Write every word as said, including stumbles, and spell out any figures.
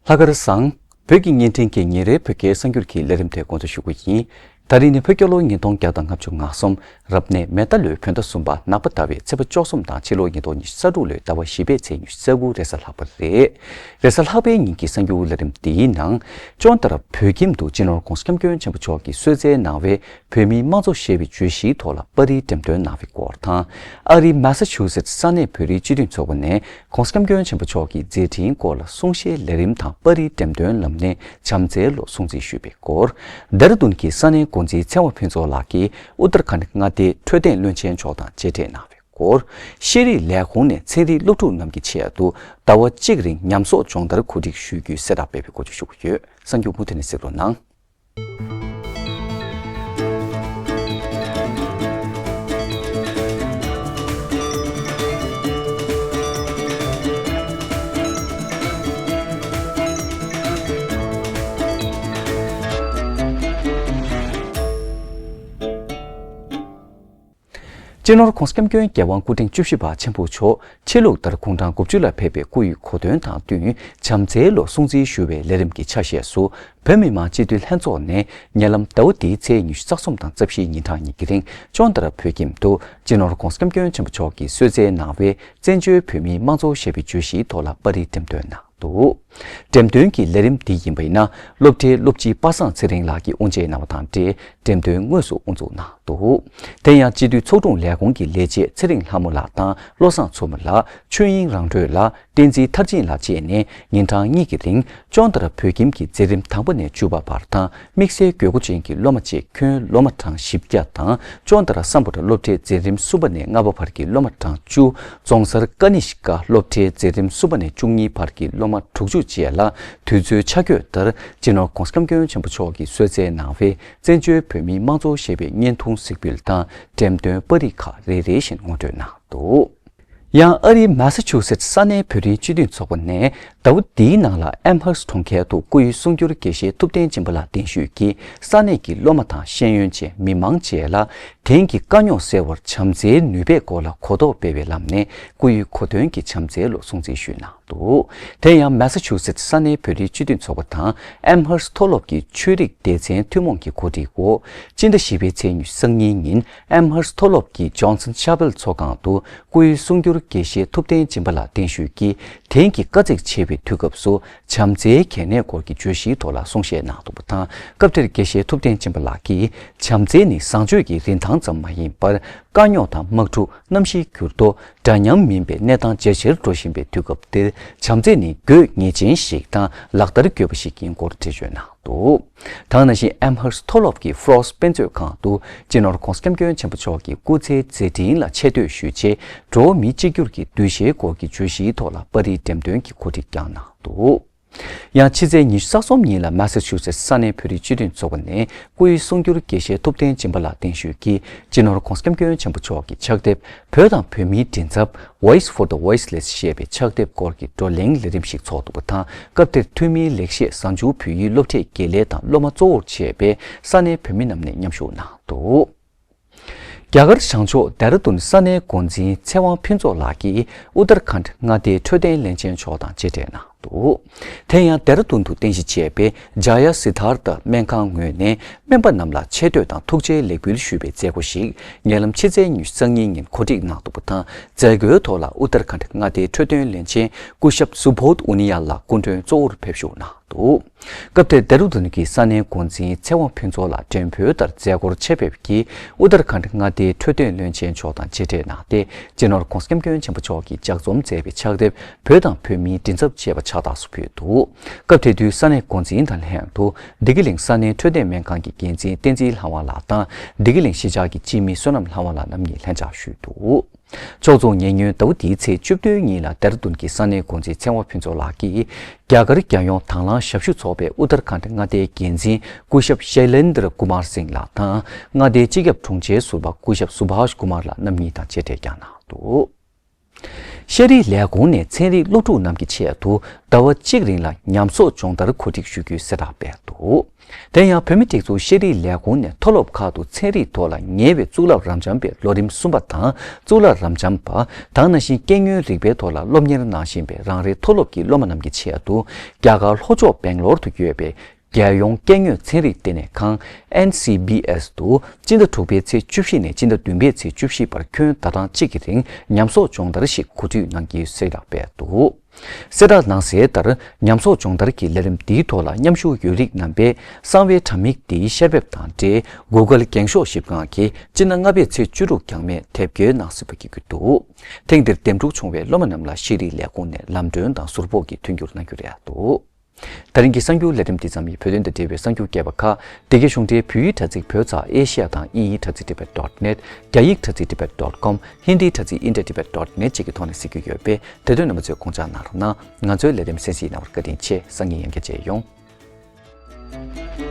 ལྷག་དཀར་བཟང་། བོད་ཀྱི་བརྙན་འཕྲིན་གྱི་ཉིན་རེའི་བོད་སྐད་གསར་འགྱུར་གྱི་ལས་རིམ་དེ་འགོ་འཛུགས་ཞུ་རྒྱུ་ཡིན། ད་རིང་ནི་བོད་རྒྱལ་ལོ་ཉིས་སྟོང་བརྒྱ་དང་ལྔ་བཅུ་ང་གསུམ། རབ་གནས་མེ་རྟ་ལོའི་བོད་ཟླ་གསུམ་པ་ནག་པ་ཟླ་བའི་ཚེས་པ་བཅུ་གསུམ་དང་ཕྱི་ལོ་ཉིས་སྟོང་ཉི་ཤུ་རྩ་དྲུག་ལོའི་ཟླ་བ་བཞི་པའི་ཚེས་ཉི་ཤུ་རྩ་དགུ་རེས་གཟའ་ལྷག་པ་རེད། རེས་གཟའ་ལྷག་པའི་ཉིན་གྱི་གསར་འགྱུར་ལས་རིམ་འདིའི་ནང་། ཅོན་ཏ་ར་བོད་ཁྱིམ་དུ་སྤྱི་ནོར་༧གོང་ས་༧སྐྱབས་མགོན་ཆེན་པོ་མཆོག་གིས་གསོལ་སྩལ་གནང་བའི་བོད་མིའི་དམངས་གཙོ་ཞེས་པའི་བརྗོད་གཞིའི་ཐོག་ལ་པར་རིས་འགྲེམས་སྟོན་གནང་བའི་སྐོར་དང་། ཨ་རིའི་མ་ས་ཆུ་སེ་ཊི་ས་གནས་བོད་རིགས་སྤྱི་མཐུན་ཚོགས་པ་ནས་༧གོང་ས་༧སྐྱབས་མགོན་ཆེན་པོ་མཆོག་གི་མཛད་འཕྲིན་སྐོར་ལ་གསུང་བཤད་ལས་རིམ་དང་པར་རིས་འགྲེམས་སྟོན་ལམ་སྣེ་བྱམས་བརྩེའི་ལོ་སྲུང་བརྩི་ཞུས་པའི་སྐོར། ལྡེ་ར་ལྡུན་གྱི་ས་གནས་འགོ་འཛིན་ཚེ་དབང་ཕུན་ཚོགས་ལགས་ཀྱིས་ཨུ་ཏར་ཁཱན་མངའ་སྡེའི་འཕྲོད་བསྟེན་བློན་ཆེན་མཆོག་དང་མཇལ་འཕྲད་གནང་བའི་སྐོར། ཤེས་རིག་ལས་ཁུངས་ནས་ཚན་རིག་སློབ་ཕྲུག་རྣམས་ཀྱི་ཆེད་དུ་ཟླ་བ་གཅིག་རིང་ཉམས་གསོག་སྦྱོང་བརྡར་གོ་སྒྲིག་ཞུ་རྒྱུའི་གསལ་བསྒྲགས་སྤེལ་བའི་སྐོར་བཅས་ཞུ་གི་ཡོད། གསར་འགྱུར་མུ་མཐུད་ནས་གཟིགས་རོགས་གནང་། སྤྱི་ནོར་༧གོང་ས་༧སྐྱབས་མགོན་རྒྱལ་དབང་སྐུ་ཕྲེང་བཅུ་བཞི་པ་ཆེན་པོ་མཆོག་ཕྱི་ལུགས་ལྟར་དགུང་གྲངས་དགུ་བཅུ་ལ་ཕེབས་པའི་སྐུ་ཡི་གོ་སྟོན་དང་བསྟུན་བྱམས་བརྩེའི་ལོ་སྲུང་བརྩི་ཞུ་བའི་ལས་རིམ་གྱི་ཆ་ཤས་སུ། བོད་མི་མང་སྤྱི་འཐུས་ལྷན་ཚོགས་ནས་ཉེ་ལམ་ཟླ་བ་འདིའི་ཚེས་ཉི་ཤུ་རྩ་གསུམ་དང་རྩ་བཞིའི་ཉིན་གྲངས་གཉིས་ཀྱི་རིང་ཅོན་ཏ་ར་བོད་ཁྱིམ་དུ་སྤྱི་ནོར་༧གོང་ས་༧སྐྱབས་མགོན་ཆེན་པོ་མཆོག་གིས་གསོལ་སྩལ་གནང་བའི་བཙན་བྱོལ་བོད་མིའི་དམངས་གཙོ་ཞེས་པའི་བརྗོད་གཞིའི་ཐོག་ལ་པར་རིས་འགྲེམས་སྟོན་གནང་འདུག་འགྲེམས་སྟོན་གྱི་ལས་རིམ་འདི་ཡིན་པ་ཡིན་ན། སློབ་གྲྭའི་སློབ་སྤྱི་པ་སངས་ཚེ་རིང་ལགས་ཀྱིས་དབུ་འབྱེད་གནང་བ་དང་འབྲེལ། འགྲེམས་སྟོན་དངོས་སུ་དབུ་འཛུགས་གནང་འདུག་དེ་ཡང་སྤྱི་འཐུས་ཚོགས་དྲུང་ལས་ཁུངས་ཀྱི་ལས་བྱེད་ཚེ་རིང་ལྷ་མོ་ལགས་དང་བློ་བཟང་མཚོ་མོ་ལགས། ཆོས་དབྱིངས་རང་གྲོལ་ལགས། བསྟན་འཛིན་མཐར་ཕྱིན་ལགས་བཅས་ནས་ཉིན་གྲངས་གཉིས་ཀྱི་རིང་ཅོན་ཏ་ར་བོད་ཁྱིམ་གྱི་མཛད་རིམ་དང་པོ་ནས་བཅུ་པ་བར་དང་། དམིགས་བསལ་དགོས་མཁོ་ཅན་གྱི་སློབ་མ་བཅས་ཁྱོན་སློབ་མ་གྲངས་བཞི་བརྒྱ་དང་། ཅོན་ཏ་ར་སམ་བྷོ་ཊ་སློབ་གྲྭའི་མཛད་རིམ་གསུམ་པ་ནས་ལྔ་པ་བར་གྱི་སློབ་མ་གྲངས་བཅུ། རྫོང་སར་ཀ་ནི་ཤི་ཀ་སློབ་གྲྭའི་མཛད་རིམ་གསུམ་པ་ནས་བཅུ་གཉིས་བར་གྱི་སློབ་མ་དྲུག་ཅུ་བཅས་ལ། དུས་ཚོད་ཆ་བགོས་ལྟར་སྤྱི་ནོར་༧གོང་ས་༧སྐྱབས་མགོན་ཆེན་པོ་མཆོག་གིས་གསོལ་སྩལ་གནང་བའི་བཙན་བྱོལ་བོད་མིའི་དམངས་གཙོ་ཞེས་པའི་བརྙན་ཐུང་གཟིགས་འབུལ་དང་འགྲེམས་སྟོན་པར་རིས་ཁག་རེ་རེ་བཞིན་ངོ་སྤྲོད་གནང་འདུག་ཡང་ཨ་རིའི་མ་ས་ཆུ་སེ་ཊི་ས་གནས་བོད་རིགས་སྤྱི་མཐུན་ཚོགས་པ་ནས་ཟླ་བ་འདིའི་ནང་ལ་ཨེམ་ཧར་སི་གྲོང་ཁྱེར་དུ་སྐུ་ཡི་གསུང་སྒྱུར་དགེ་བཤེས་ཐུབ་བསྟན་སྦྱིན་པ་ལགས་གདན་ཞུས་ཀྱིས་ས་གནས་ཀྱི་སློབ་མ་དང་ཤེས་ཡོན་ཅན་མི་མང་བཅས་ལ་དེང་གི་དཀའ་རྙོག་སེལ་བར་བྱམས་བརྩེའི་ནུས་པའི་སྐོར་ལ་གོ་རྟོགས་སྤེལ་བའི་ལམ་ནས་སྐུ་ཡི་གོ་སྟོན་གྱི་བྱམས་བརྩེའི་ལོ་སྲུང་བརྩི་ཞུས་གནང་འདུག་དེ་ཡང་མ་ས་ཆུ་སེ་ཊི་ས་གནས་བོད་རིགས་སྤྱི་མཐུན་ཚོགས་པ་དང་ཨེམ་ཧར་སི་མཐོ་སློབ་ཀྱི་ཆོས་རིག་སྡེ་ཚན་ཐུན་མོང་གི་གོ་སྒྲིག་འོག་སྤྱི་ཟླ་བཞི་པའི་ཚེས་ཉི་ཤུ་རྩ་གཉིས་ཉིན་ཨེམ་ཧར་སི་མཐོ་སློབ་ཀྱི་ཇོན་སན་ཆེ་པེལ་ཚོགས་ཁང་དུ་སྐུའི་གསུང་སྒྱུར་དགེ་བཤེས་ཐུབ་བསྟན་སྦྱིན་པ་ལགས་གདན་ཞུས་ཀྱིས་དེང་གི་དཀའ་ཚེགས་ཆེ་བའི་དུས་སྐབས་སུ་བྱམས་བརྩེའི་གལ་གནད་སྐོར་གྱི་བརྗོད་གཞིའི་ཐོག་ལ་གསུང་བཤད་གནང་འདུག་པ་དང་། སྐབས་དེར་དགེ་བཤེས་ཐུབ་བསྟན་སྦྱིན་པ་ལགས་ཀྱིས་བྱམས་བརྩེ་ནི་བཟང་སྤྱོད་ཀྱི་རིན་ཐང་ཙམ་མ་ཡིན་པར། དཀའ་རྙོག་དང་དམག་འཁྲུག་གནམ་གཤིས་འགྱུར་ལྡོག་འདྲ་མཉམ་མིན་པའི་གནས་སྟངས་ཇེ་ཆེར་འགྲོ་བཞིན་པའི་དུས་སྐབས་འདིར་བྱམས་བརྩེ་ནི་དགོས་ངེས་ཅན་ཞིག་དང་ལག་བསྟར་དགོས་པ་ཞིག་ཡིན་སྐོར་འགྲེལ་བརྗོད་གནང་འདུག་ད་ག་ནང་བཞིན་ཨེམ་ཧར་སི་མཐོ་སློབ་ཀྱི་ཕོ་རོ་སི་དཔེ་མཛོད་ཁང་དུ་སྤྱི་ནོར་༧གོང་ས་༧སྐྱབས་མགོན་ཆེན་པོ་མཆོག་གི་སྐུ་ཚེའི་མཛད་འཕྲིན་ལ་ཆེ་བསྟོད་ཞུ་ཆེད་འགྲོ་བ་མི་གཅིག་གྱུར་གྱི་གདུལ་བྱའི་སྐོར་གྱི་བརྗོད་གཞིའི་ཐོག་ལ་པར་རིས་འགྲེམས་སྟོན་གྱི་གོ་སྒྲིག་ཀྱང་གནང་འདུག་ཡང་ཕྱི་ཚེས་ཉི་ཤུ་རྩ་གསུམ་ཉིན་ལ་མ་ས་ཆུ་སེ་ཊི་ས་གནས་བོད་རིགས་སྤྱི་མཐུན་ཚོགས་པ་ནས་སྐུའི་གསུང་སྒྱུར་དགེ་བཤེས་ཐུབ་བསྟན་སྦྱིན་པ་ལགས་གདན་ཞུས་ཀྱིས་སྤྱི་ནོར་༧གོང་ས་༧སྐྱབས་མགོན་ཆེན་པོ་མཆོག་གི་ཕྱག་དེབ་བོད་དང་བོད་མིའི་མགྲིན་ཚབ་Voice for the Voiceless ཞེས་པའི་ཕྱག་དེབ་སྐོར་གྱི་བགྲོ་གླེང་ལས་རིམ་ཞིག་ཚོགས་འདུག་པ་དང་། སྐབས་དེར་འཐུས་མིའི་ལེགས་བཤད་གཟའ་མཇུག་བོད་ཡིག་སློབ་གྲྭའི་དགེ་ལས་དང་སློབ་མ་གཙོ་བོར་བྱས་པའི་ས་གནས་བོད་མི་རྣམས་ནས་མཉམ་ཞུགས་གནང་འདུག་རྒྱ་གར་བྱང་ཕྱོགས་ལྡེ་ར་ལྡུན་ས་གནས་འགོ་འཛིན་ཚེ་དབང་ཕུན་ཚོགས་ལགས་ཀྱིས་ཨུ་ཏར་ཁཱན་མངའ་སྡེའི་འཕྲོད་བསྟེན་བློན་ཆེན་མཆོག་དང་མཇལ་འཕྲད་གནང་འདུག་དེ་ཡང་ལྡེ་ར་ལྡུན་དུ་རྟེན་གཞི་བྱས་པའི་ཇ་ཡ་སི་དྷར་ཐ་སྨན་ཁང་ངོས་ནས་སྨན་པ་རྣམས་ལ་ཆེ་བསྟོད་དང་ཐུགས་རྗེའི་ལེགས་འབུལ་ཞུས་པའི་མཛད་སྒོ་ཞིག་ཉེ་ལམ་ཕྱི་ཚེས་ཉི་ཤུ་རྩ་གཉིས་ཉིན་གོ་སྒྲིག་གནང་འདུག་པ་དང་། མཛད་སྒོའི་ཐོག་ལ་ཨུ་ཏར་ཁཱན་མངའ་སྡེའི་འཕྲོད་བསྟེན་བློན་ཆེན་སྐུ་ཞབས་སུ་བོད་ཨུ་ནི་ཡ་ལགས་སྐུ་མགྲོན་གཙོ་བོར་ཕེབས་བཞུགས་གནང་འདུག་སྐབས་དེར་ལྡེ་ར་ལྡུན་གྱི་ས་གནས་འགོ་འཛིན་ཚེ་དབང་ཕུན་ཚོགས་ལགས་བྲན་བོད་ལྟར་མཛད་སྒོར་ཆེད་ཕེབས་ཀྱིས་ཨུ་ཏར་ཁཱན་མངའ་སྡེའི་འཕྲོད་བསྟེན་བློན་ཆེན་མཆོག་དང་མཇལ་འཕྲད་གནང་སྟེ། སྤྱི་ནོར་༧གོང་ས་༧སྐྱབས་མགོན་ཆེན་པོ་མཆོག་གིས་ལྗགས་རྩོམ་མཛད་པའི་ཕྱག་དེབ་བོད་དང་བོད་མིའི་མགྲིན་ཚབ་ཅེས་པ་ཕྱག་རྟགས་སུ་ཕུལ་འདུག་སྐབས་དེ་དུས་ས་གནས་འགོ་འཛིན་དང་ལྷན་དུ་བདེ་སྐྱིད་གླིང་ས་གནས་འཕྲོད་བསྟེན་སྨན་ཁང་གི་འགན་འཛིན་བསྟན་འཛིན་ལྷ་དབང་ལགས་དང་བདེ་སྐྱིད་གླིང་གཞིས་ཆགས་ཀྱི་སྤྱི་མི་བསོད་ནམས་ལྷ་དབང་ལགས་རྣམ་གཉིས་ལྷན་བཅར་ཞུས་འདུག་ཕྱོགས་མཚུངས་ཉེ་སྔོན་ཟླ་བ་འདིའི་ཚེས་བཅུ་བདུན་ཉིན་ལ་ལྡེ་ར་ལྡུན་གྱི་ས་གནས་འགོ་འཛིན་ཚེ་དབང་ཕུན་ཚོགས་ལགས་ཀྱིས་རྒྱ་གར་རྒྱལ་ཡོངས་དང་བླངས་ཞབས་ཞུ་ཚོགས་པའི་ཨུ་ཏར་ཁཱན་མངའ་སྡེའི་འགན་འཛིན་སྐུ་ཞབས་ཤེ་ལེན་དྲ་ཀུ་མར་སིང་ལགས་དང་མངའ་སྡེའི་སྤྱི་ཁྱབ་དྲུང་ཆེའི་ཟུར་པ་སྐུ་ཞབས་སུ་བྷཱཤ་ཀུ་མར་ལགས་རྣམ་གཉིས་དང་མཇལ་འཕྲད་ཀྱང་གནང་འདུག་ཤེས་རིག་ལས་ཁུངས་ནས་ཚན་རིག་སློབ་ཕྲུག་རྣམས་ཀྱི་ཆེད་དུ་ཟླ་བ་གཅིག་རིང་ལ་ཉམས་གསོག་སྦྱོང་བརྡར་གོ་སྒྲིག་ཞུ་རྒྱུའི་གསལ་བསྒྲགས་སྤེལ་འདུག་དེ་ཡང་བོད་མིའི་སྒྲིག་འཛུགས་ཤེས་རིག་ལས་ཁུངས་ནས་མཐོ་སློབ་ཁག་ཏུ་ཚན་རིག་ཐོག་ལ་ཉེ་བའི་གཙུག་ལག་རབ་འབྱམས་པའི་ལོ་རིམ་གསུམ་པ་དང་གཙུག་ལག་རབ་འབྱམས་པ་དང་ནང་བཞིན་སྐྱེ་དངོས་རིག་པའི་ཐོག་ལ་སློབ་གཉེར་གནང་བཞིན་པའི་རང་རེའི་མཐོ་སློབ་ཀྱི་སློབ་མ་རྣམས་ཀྱི་ཆེད་དུ་རྒྱ་གར་ལྷོ་ཕྱོགས་སྦེང་ལོར་དུ་ཡོད་པའི་རྒྱལ་ཡོངས་སྐྱེ་དངོས་ཚན་རིག་ལྟེ་གནས་ཁང་N C B S དུ་སྤྱི་ཟླ་དྲུག་པའི་ཚེས་བཅུ་བཞི་ནས་སྤྱི་ཟླ་བདུན་པའི་ཚེས་བཅུ་བཞི་བར་ཁྱོན་ཟླ་གྲངས་གཅིག་གི་རིང་ཉམས་གསོག་སྦྱོང་བརྡར་ཞིག་གོ་སྒྲིག་གནང་རྒྱུའི་གསལ་བསྒྲགས་སྤེལ་འདུག་གསལ་བསྒྲགས་ནང་གསལ་ལྟར་ཉམས་གསོག་སྦྱོང་བརྡར་གྱི་ལས་རིམ་འདིའི་ཐོག་ལ་མཉམ་ཞུགས་ཡོད་རིགས་རྣམ་པས་གསང་བའི་དྲ་མིག་འདིའི་བཤེར་འབེབས་དང་འབྲེལ་Google འགེངས་ཤོག་ཞིབ་ཁང་གི་སྤྱི་ཟླ་ལྔ་པའི་ཚེས་བཅུ་དྲུག་རྐྱང་མའི་དེབ་སྐྱེལ་གནང་སྲིད་པ་བརྒྱུད་ཀྱི་འདུག་ཐེངས་འདིར་འདེམས་སྒྲུག་བྱུང་བའི་སློབ་མ་རྣམས་ལ་ཤེས་རིག་ལས་ཁུངས་ནས་ལམ་གྲོན་དང་ཟུར་ཕོགས་ཀྱི་མཐུན་འགྱུར་གནང་རྒྱུ་རེད་འདུག་ད་རིང་གི་གསར་འགྱུར་ལས་རིམ་འདི་ཙམ་ཡིན། བོད་དོན་དང་འབྲེལ་བའི་གསར་འགྱུར་རྒྱས་པ་ཁག་འདི་གའི་གཞུང་འབྲེལ་བོད་ཡིག་དྲ་ཚིགས་བོད་ཙ་ཨེ་ཤི་ཡ་དང་དབྱིན་ཡིག་དྲ་ཚིགས་tibet dot net། རྒྱ་ཡིག་དྲ་ཚིགས་tibet dot com། ཧིན་དིའི་དྲ་ཚིགས india tibet dot net བཅས་ཀྱི་ཐོག་ནས་གཟིགས་རྒྱུ་ཡོད་པས་དེ་དོན་རྣམ་པ་ཚོས་དགོངས་འཇགས་གནང་རོགས་གནང་། ང་ཚོའི་ལས་རིམ་གསན་གཟིགས་གནང་བར་བཀའ་དྲིན་ཆེ། སང་ཉིན་ཡང་བསྐྱར་མཇལ་ཡོང་།